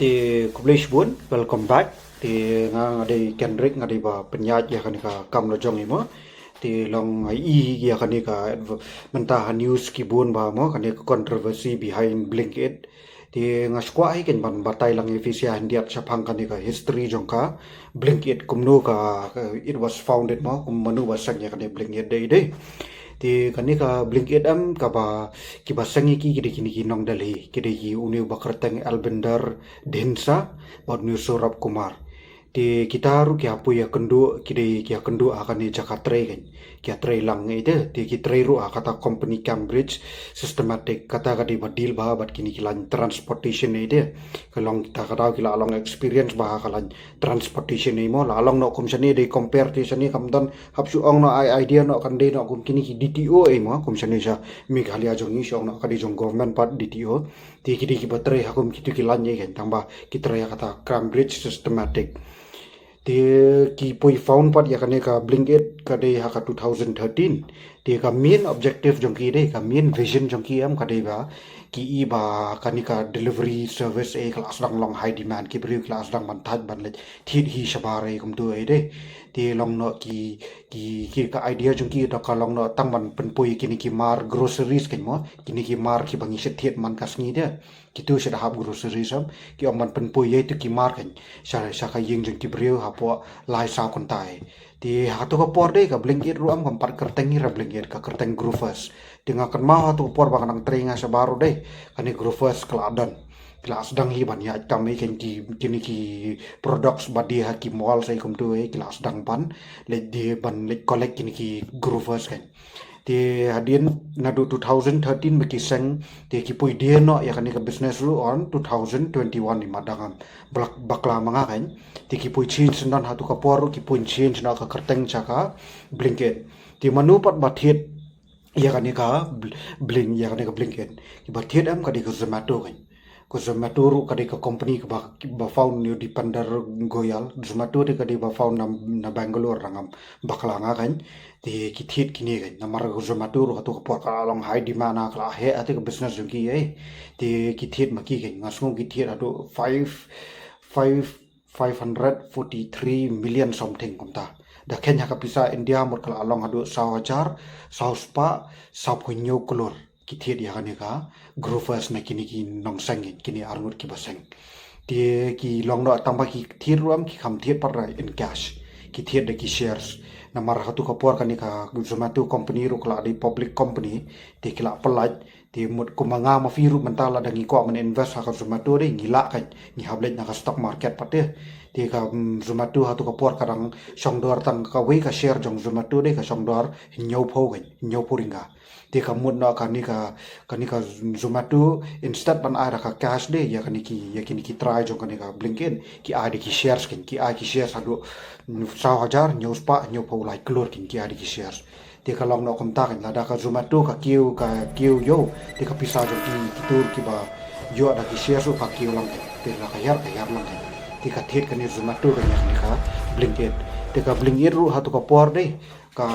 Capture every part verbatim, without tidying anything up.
Te khublei shibun, welcome back. Te nga nga dei Kendrick, nga dei ba pynïaid ïa kane ka kam la jong i mo. Te long ai i ïa kane ka adv- mynta ha news ki bun ba mo, kane ka controversy behind Blinkit. Te nga skwah hi kan ban batai lang ïa phi sha hyndiat shaphang kane ka history jong ka Blinkit, kumno ka, ka it was founded mo, kum mano ba seng ïa kane Blinkit dei dei. Te kane ka Blinkit em kaba kiba seng ïa ki ki dei kine ki nong Delhi, ki dei ki une u ba kyrteng Albinder Dhindsa bad une u Saurabh Kumar. Te kita ruh ki hapoi ïa kynduh, ki dei ki ïa kynduh ha kane jaka trei kan. Ki ïa trei lang ïa ite, te ki trei ruh ha kata company Cambridge Systematic, kata ka dei ba deal bha bad kine ki line transportation ïa ite. Ka long kita ka daw ki la long experience bha ha ka line transportation ïa mo, la long noh kum shane dei compare te shane kam don hap shu ong noh ai idea noh kan dei noh kum kine ki D T O ïa mo, kum shane sha Meghalaya jong i shu ong noh ka dei jong government pat D T O. Te ki dei kiba trei ha kum kitu ki line ïa kan, tang ba ki trei ha kata Cambridge Systematic. Te ki poi found pat ïa kane ka Blinkit ka dei ha ka two thousand thirteen. Te ka main objective jong ki dei, ka main vision jong ki em ka dei ba ki i ba kane ka delivery service ïa ka la sdang long high demand, ki briew ki la sdang ban thait ban leit thied hi shabar ïa kumtu ïa dei. Te long noh ki ki ki ka idea jong ki da ka long noh tang ban pynpoi kine ki mar groceries kan mo, kine ki mar kiba ngi shet thied man ka sngi de. Kitu shet hap groceries em ki ong ban pynpoi ïa itu ki mar kan sha sha ka ïing jong ki briew hapoh lai saw kynta. Te ha katu ka por dei ka Blinkit ruh em kam pat kyrteng hi ra Blinkit, ka kyrteng Grofers. Te nga kynmaw ha katu ka por ba ka nang trei nga shabar ruh dei, kane Grofers ka la don. Ki la sdang hi ban ïaid kam ïa kan ki kine ki products ba die ha ki mall sa ïa kumtu ïa ki la sdang ban leit die ban leit collect kine ki Grofers kan. Te hadien naduh two thousand thirteen ba ki seng, te ki poi die noh ïa kane ka business ruh on two thousand twenty-one ni ma dang am blak bakla ma nga kan. Te ki poi change noh ha katu ka por ruh ki poi change noh ka kyrteng sha ka Blinkit. Te mano pat ba thied ïa kane ka bl- Blink, ïa kane ka Blinkit. Kiba thied em ka dei ka Zomato kan. Ka Zomato ruh ka dei ka company kaba, ba found ïa u Deepinder Goyal. Zomato dei ka dei ba found na, na Bangalore, dang am bakla nga kan. Te ki thied kine kan. Namar ka Zomato ruh ha katu ka por ka la long high demand, ka la heh ha katu ka business jong ki ïa. Te ki thied ma ki kan. Nga sngew ki thied haduh five, five five hundred forty-three million something kumta. Da kheiñ ha ka pisa India mut ka la long haduh saw hajar saw spah saw phew hynñiew klur. Ki thied ïa kane ka Grofers na kine ki nongseng, kine arngut kiba seng. Te ki long noh tang ba ki thied ruh em ki kham thied pat ra in cash. Ki thied da ki shares. Namar ha katu ka por kane ka Zomato company ruh ka la dei public company. Te ki la pyllait. Te mut kum ma nga ma phi ruh mynta lada ngi kwah ban invest ha ka Zomato dei ngi lah kan, ngi hap leit na ka stock market pat te. Te ka, mm, Zomato ha katu ka por ka dang shong dor tang kawei ka share jong Zomato dei ka shong dor hynñiew phew kan, hynñiew phew ringa. Te ka mut noh kane ka, kane ka Zomato instead ban ai da ka cash dei ïa kane ki, ïa kine ki trai jong kane ka Blinkit, ki ai da ki shares kan, ki ai ki shares haduh, mm, saw hajar hynñiew spah hynñiew phew lai klur kan ki ai da ki shares. Te ka long noh kumta kan, lada ka Zomato ka kiew, ka kiew ïew, te ka pisa jong ki, kitu kiba ïoh da ki shares ruh ka kiew lang kan. Te lada ka hiar ka hiar lang kan. Te ka thied kane Zomato kan ïa kane ka Blinkit. Te ka Blinkit ruh ha katu ka por dei ka,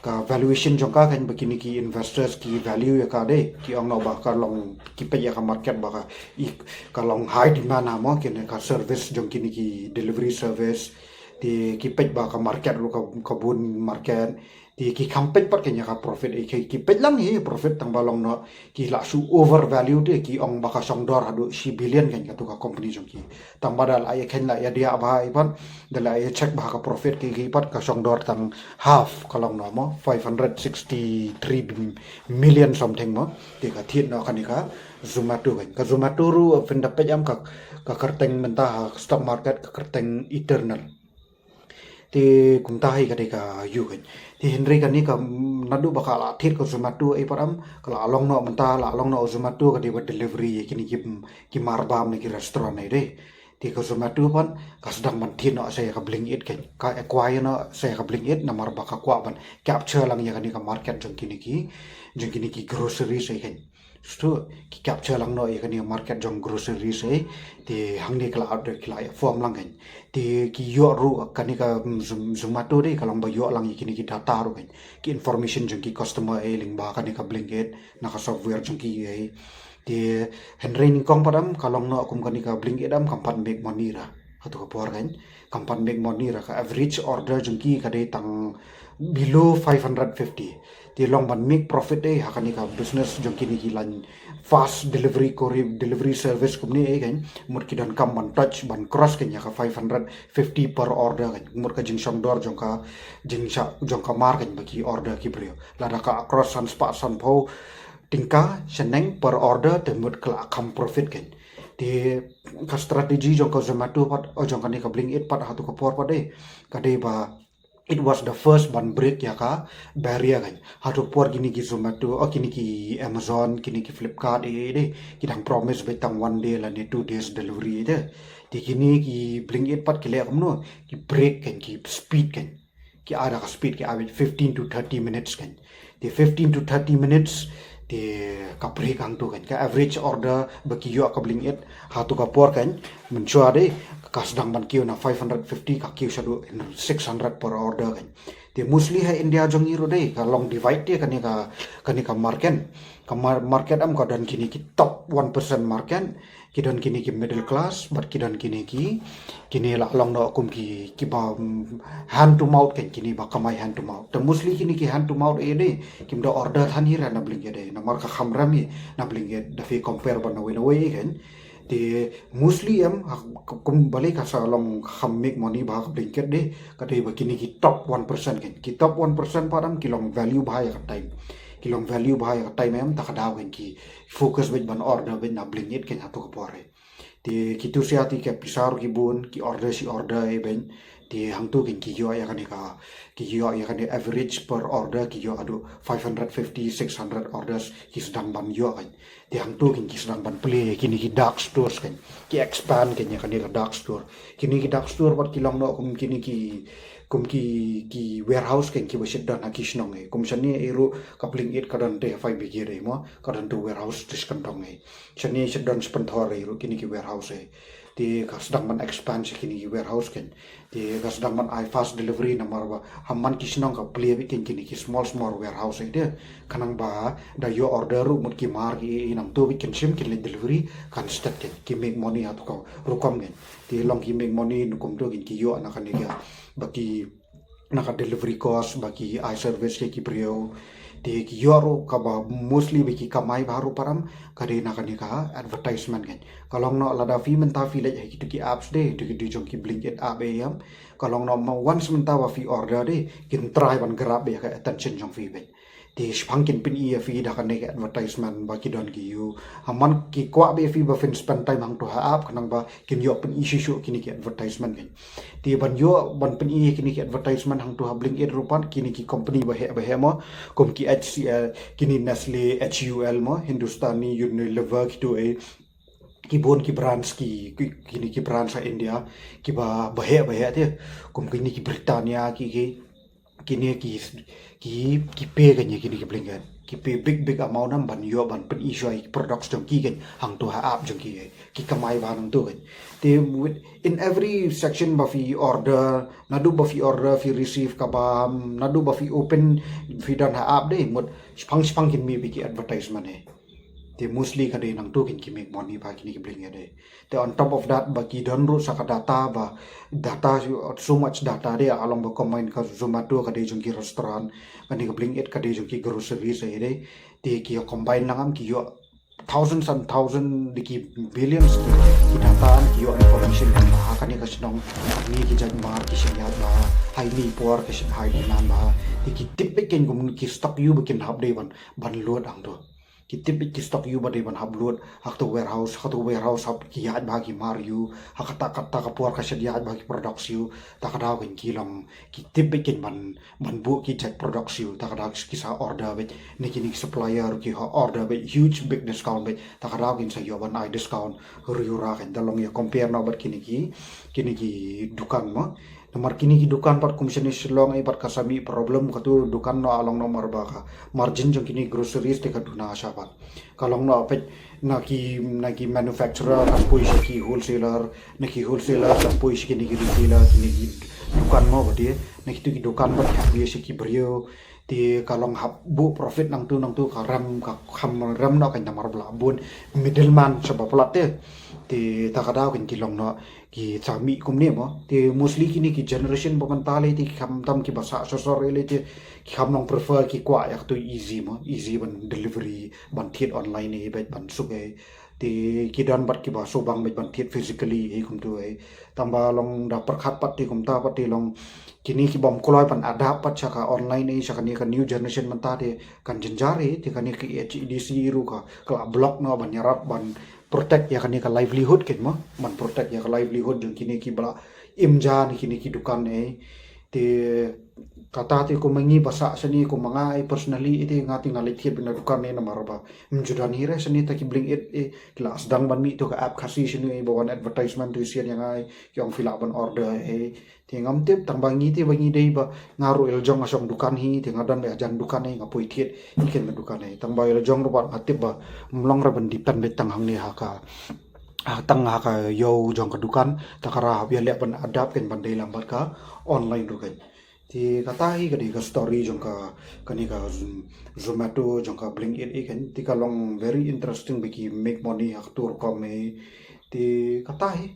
ka valuation jong ka kan ba kine ki investors ki value ïa ka dei, ki ong noh ba ka long, ki peit ïa ka market ba ka i, ka long high demand ha mo, kine ka service jong kine ki delivery service. Te ki peit ba ka market ruh ka, ka bun market. Te ki kham peit pat kan ïa ka profit, eh, ki, ki peit lang hi profit tang ba long noh ki la shu overvalue te, ki ong ba ka shong dor haduh shi billion kan katu ka company jong ki. Tang ba da la ïa kheiñ la ïa diah bha i pat, da la ïa check bha ka profit ki, ki pat ka shong dor tang half ka long noh mo, five hundred sixty-three million something mo. Te ka thied noh kane ka Zomato kan. Ka Zomato ruh phin da peit em ka, ka kyrteng mynta ha stock market ka kyrteng Eternal. Te kumta hi ka dei ka ïew kan. Te hynrei kane ka, mm, naduh ba ka la thied ka Zomato ei pat em, ka la long noh mynta, la long noh Zomato ka dei ba delivery ïa kine ki, mm, ki mar bam ne ki restaurant ei dei. Te ka Zomato pat ka sdang ban thied noh sa ïa ka Blinkit kan. Ka acquire noh sa ïa ka Blinkit namar ba ka kwah ban capture lang ïa kane ka market jong kine ki, jong kine ki groceries ei kan. Stu ki capture lang noh ïa kane market jong groceries ei. Te hangne ka la out ki la form lang kan. Te ki ïoh ruh kane ka, mm, Zom- Zomato dei ka long ba ïoh lang ïa kine ki data ruh kan. Ki information jong ki customer ei lyngba kane ka Blinkit na ka software jong ki ei. Te hynrei nyngkong pat em ka long noh kum kane ka Blinkit em kam pat make money ra. Hato ka por kan kam pat make money ra, ka average order jong ki ka dei tang below five hundred fifty. Te long ban make profit eh ha kane ka business jong kine ki line fast delivery, courier delivery service kumne eh kan, mut ki donkam ban touch ban cross kan ïa ka five hundred fifty per order kan, mut ka jingshong dor jong ka jingshah jong ka mar kan ba ki order ki briew. Lada ka cross san spah san phew tyngka shaneng per order te mut ka la kham profit kan. Te ka strategy jong ka Zomato pat, o jong kane ka Blinkit pat hato ka por pat eh ka dei ba it was the first ban break ïa ka barrier kan. Hato por kine ki Zomato, o kine ki Amazon, kine ki Flipkart eh, eh dei ki dang promise ba tang one day lane two days delivery eh dei. Te kine ki Blinkit pat ki leh kumno, ki break kan, ki speed kan. Ki ai da ka speed, ki ai fifteen to thirty minutes kan. Te fifteen to thirty minutes te ka break hangto kan. Ka average order ba ki ïoh ka Blinkit hato ka por kan, mynshuwa dei ka sdang ban kiew na five hundred fifty, ka kiew shaduh six hundred per order kan. Te mostly ha India jong ngi ruh dei ka long divide te kane ka, kane ka market. Ka mar-, market em ka don kine ki top one percent market, ki don kine ki middle class, bad ki don kine ki, kine la long noh kum ki, ki ba, mm, hand to mouth kan, kine ba kamai hand to mouth. Te mostly kine ki hand to mouth eh dei kim da order than hi ra na Blinkit dei, namar ka kham rem hi na Blinkit da phi compare bad na wei na wei kan. Te mostly em ha, kum balei ka sa long kham make money ba ha ka Blinkit dei, ka dei ba kine ki top one percent kan. Ki top one percent pat em ki long value bha ïa ka time. Ki long value bha ïa ka time em, ta ka daw kan ki focus beit ban order beit na Blinkit kan hato ka por eh. Te ki tu sia te ki pisa ruh ki bun, ki order shi order eh beit. Te hangto kan ki ïoh ïa kane ka, ki ïoh ïa kane average per order ki ïoh haduh five hundred fifty, six hundred orders ki sdang ban ïoh kan. Te hangto kan ki sdang ban plie ïa kine ki dark stores kan. Ki expand kan ïa kane ka dark store. Kine ki dark store pat ki long noh kum kine ki, kum ki, ki warehouse kan, ki ba shit don ha ki shnong eh. Kum shane eh ruh ka Blinkit ka don te ha Faibikir eh mo, ka don te warehouse te shi kyntong eh. Shane shit don shi pynthor eh ruh kine ki warehouse eh. Te ka sdang ban expand shi kine ki warehouse kan. Te ka sdang ban ai fast delivery namar ba ha man ki shnong ka plie beit kan kine ki small small warehouse eh te. Khnang ba da ïoh order ruh mut ki mar ki eh nangto beit kan shim kin leit delivery kan stet kan. Ki make money hato ka rukom kan. Te long ki make money nu kumto kan ki ïoh na kane ka ba ki na ka delivery cost ba ki ai service ïa ki briew. Te ki ïoh ruh kaba mostly ba ki kamai bha ruh pat em ka dei na kane ka advertisement kan. Ka long noh lada phi mynta phi leit ha kitu ki apps dei, tu ki jong ki Blinkit app eh em. Ka long noh ma once mynta ba phi order dei, kin try ban grab ïa ka attention jong phi beit. Te shaphang kin pyni ïa phi da kane ka advertisement ba ki don ki ïoh. Ha man ki kwah beit ïa phi ba phin spend time hangto ha app khnang ba kin ïoh pyni shisha kine ki advertisement kan. Te ban ïoh ban pyni ïa kine ki advertisement hangto ha Blinkit ruh pat kine ki company ba heh ba heh mo, kum ki H C L, kine Nestle, H U L mo, Hindustani Unilever kitu eh. Ki bun ki brands ki, ki, kine ki brands ha India ki ba, ba heh ba heh te. Kum kine ki Britannia ki, ki kine ki, ki, ki pay kan ïa kine ki Blinkit. Ki pay big big amount em ban ïoh ban pyni shuwa ïa ki products jong ki kan hangto ha app jong ki. Ki kamai bha nangto kan. Te with, in every section ba phi order, naduh ba phi order, phi receive ka bam, naduh ba phi open, phi don ha app dei, mut shaphang shaphang kin mih beit ki advertisement eh. Te mostly ka dei nangto kan ki make money bha kine ki Blinkit dei. Te on top of that ba ki don ruh sa ka data ba, data, so much data dei, a long ba combine ka Zomato ka dei jong ki restaurant, kane ka Blinkit ka dei jong ki groceries eh dei. Te ki ïa combine lang em ki ïoh thousands and thousands, dei ki billions ki, ki data em ki ïoh information kan ba ha kane ka shnong, ha kane ki jait mar ki shim ïaid bha, ha ine i por ki shim, ha ine i demand bha. Te ki tip beit kan kum ki stock ïoh ba kin hap dei ban, ban load hangto. Ki tip beit ki stock ïoh ba dei ban hap load ha kato warehouse, ha kato warehouse hap ki ïaid bha ki mar ïoh, ha kata kata ka por ka shit ïaid bha ki products ïoh. Ta ka daw kan ki long ki tip beit kan ban, ban buh ki jait products ïoh. Ta ka daw ki sa order beit na kine ki supplier, ki ha order beit huge big discount beit. Ta ka daw kin sa ïoh ban ai discount riewra kan. Ta long ïa compare noh bad kine ki, kine ki dukan mo. Namar kine ki dukan pat kum shane Shillong eh pat ka sa mih problem, kato dukan noh a long noh mar ba ka margin jong kine groceries te ka duna sha pat. Ka long noh peit na ki, na ki manufacturer kan poi sha ki wholesaler, na ki wholesaler kan poi sha kine ki retailer, kine ki dukan mo ba te, na kitu ki dukan pat ki hap ïa sha ki briew. Te ka long hap buh profit nangtu nangtu, ka rem, ka kham rem noh kein namar ba la bun middleman sha ba palat te. Te ta ka daw kein ki long noh ki sa mih kumne mo. Te mostly kine ki generation ba mynta lei te ki kham tam ki ba sah sha sor lei te ki kham long prefer, ki kwah ïa katu easy mo, easy ban delivery, ban thied online ei, bad ban suk ei. Te ki don bad ki ba shu bang bad ban thied physically ei kumtu ei. Tang ba long da pyrkhat pat te kumta pat te long kine ki bym kloi ban adapt pat sha ka online ei, sha kane ka new generation mynta te kan jynjar ei. Te kane ka H A D C ruh ka, ka la block noh ban ïarap ban protect ïa kane ka livelihood kein mo, ban protect ïa ka livelihood jong kine ki ba la im ja ne kine ki dukan ei. Te kata te kum ma ngi ba sah shane, kum ma nga ei personally ei, te nga te nga leit thied beit na dukan ei namar ba ym ju don hi re shane ta ki Blinkit ei, ki la sdang ban mih tu ka app Khasi shane ei, ba wan advertisement tu sien ïa nga ei, ki ong phi lah ban order ei. Te ngam tip, tang ba ngi te ba ngi dei ba nga ruh i la jong nga shong dukan hi, te nga don beit hajan dukan ei, nga poi thied hi kein na dukan ei. Tang ba i la jong ruh pat nga tip ba ym long re ban depend beit tang hangne ha ka, ha tang ha ka ïew jong ka dukan, ta ka ra hap ïaleh ban adapt kein ban dei lang bad ka online ruh kein. Te kata hi ka dei ka story jong ka, kane ka Zom-, Zomato jong ka Blinkit ei kein. Te ka long very interesting ba ki make money ha katu rukom ei. Te kata hi,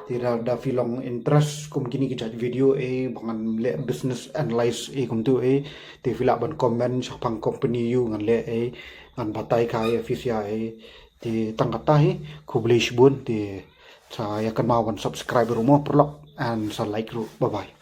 te da, da phi long interest kum kine ki jait video ei, ba ngan leh business analyze ei kumtu ei, te phi lah ban comment shaphang company ïa u ngan leh ei, ngan batai kai ïa phi sha ei. Te tang kata hi, khublei shibun, te sa ïa kynmaw ban subscribe ruh mo paralok, and sa like ruh. Bye bye.